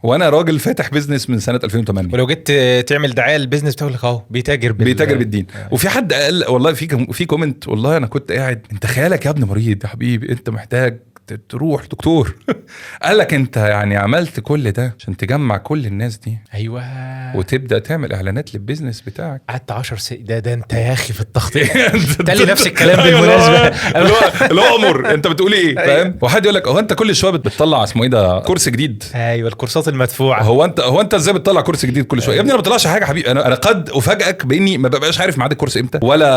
وانا راجل فاتح business من سنة 2008. ولو جيت تعمل دعاية لل business بتقول لك اهو بيتاجر بيتاجر بالدين. وفي حد قال والله في comment، والله انا كنت قاعد، انت خيالك يا ابني مريض يا حبيبي، انت محتاج تروح دكتور. قال لك انت يعني عملت كل ده عشان تجمع كل الناس دي وتبدا تعمل اعلانات لل business بتاعك. قعدت 10 سنين. ده انت يا اخي في التخطيط. قال لي نفس الكلام بالمناسبه. اللي هو امر انت بتقول ايه، فاهم؟ وحد يقول لك هو انت كل شوية بتطلع اسمه ايه ده كورس جديد. ايوه، الكورسات المدفوعه. هو انت ازاي بتطلع كورس جديد كل شويه؟ يا ابني انا ما بطلعش حاجة حبيبي. انا قد افاجئك باني ما ببقاش عارف ميعاد الكورس امتى ولا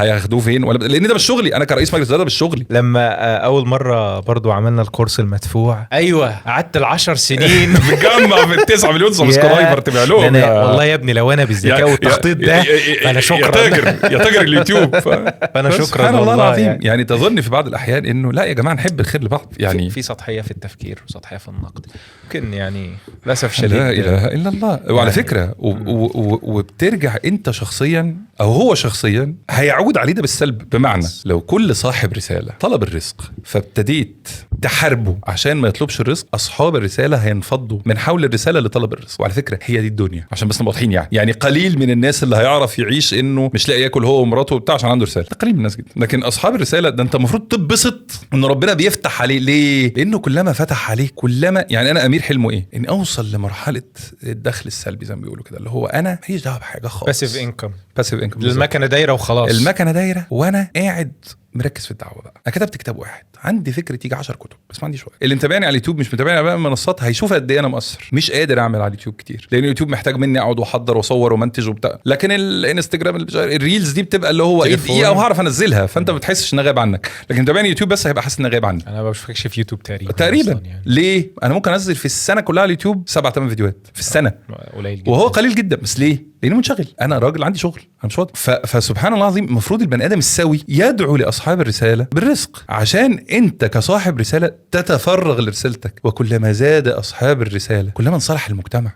هياخدوه فين ولا، لان ده مش شغلي. انا كرئيس مجلس ادارة مش شغلي. لما اول مرة برضو عملنا الكورس المدفوع، ايوه، قعدت ال10 سنين بتجمع في 9 مليون subscriber تبيع لهم. والله يا ابني لو انا بالذكاء والتخطيط ده فانا يا شكرا. تاجر يا تاجر اليوتيوب. فانا شكرا. سبحان الله والله العظيم. يعني. يعني تظن في بعض الاحيان انه لا يا جماعه، نحب الخير لبعض يعني. في سطحية في التفكير وسطحيه في النقد ممكن يعني للاسف الشديد. لا اله الا الله. وعلى يعني فكرة وبترجع انت شخصيا او هو شخصيا هيعود عليه ده بالسلب، بمعنى لو كل صاحب رسالة طلب الرزق فابتديت تحاربه عشان ما يطلبش الرزق، اصحاب الرسالة هينفضوا من حول الرسالة لطلب الرزق. وعلى فكرة هي دي الدنيا، عشان بس نبقى واضحين، يعني قليل من الناس اللي هيعرف يعيش انه مش لاقي ياكل هو ومراته وبتاع عشان عنده رساله. ده قليل من الناس جدا. لكن اصحاب الرسالة ده انت المفروض تتبسط ان ربنا بيفتح عليه. ليه؟ لانه كلما فتح عليه كلما، يعني انا امير حلمه ايه؟ ان اوصل لمرحلة الدخل السلبي زي ما بيقولوا كده، اللي هو انا ماليش دعوه بحاجة خالص. passive income. passive income. المكنه دايرة وخلاص. المكنه دايرة وانا قاعد مركز في الدعوة بقى. انا كتبت كتاب واحد، عندي فكرة تيجي 10 كتب بس ما عنديش وقت. اللي متابعني على اليوتيوب، مش متابعني على باقي المنصات، هيشوف قد ايه انا مقصر، مش قادر اعمل على اليوتيوب كتير لان اليوتيوب محتاج مني اقعد واحضر واصور ومنتج وبتاع. لكن الانستجرام ال reels دي بتبقى اللي هو ايه؟ تليفون. دقيقة وهعرف انزلها، فانت ما بتحسش ان غايب عنك. لكن متابعني يوتيوب بس هيبقى حاسس ان غايب عني. انا ما بشوفكش في يوتيوب تقريبا. تقريبا. أصلاً يعني. ليه؟ انا ممكن انزل في السنة كلها على اليوتيوب سبع ثمان فيديوهات في السنه. قليل جدا. وهو قليل جدا، بس ليه؟ لانه منشغل. انا راجل عندي شغل، انا مش فاضي. فسبحان الله العظيم، المفروض البني ادم السوي يدعو لاصحاب الرسالة بالرزق عشان انت كصاحب رسالة تتفرغ لرسالتك. وكلما زاد اصحاب الرسالة كلما انصلح المجتمع.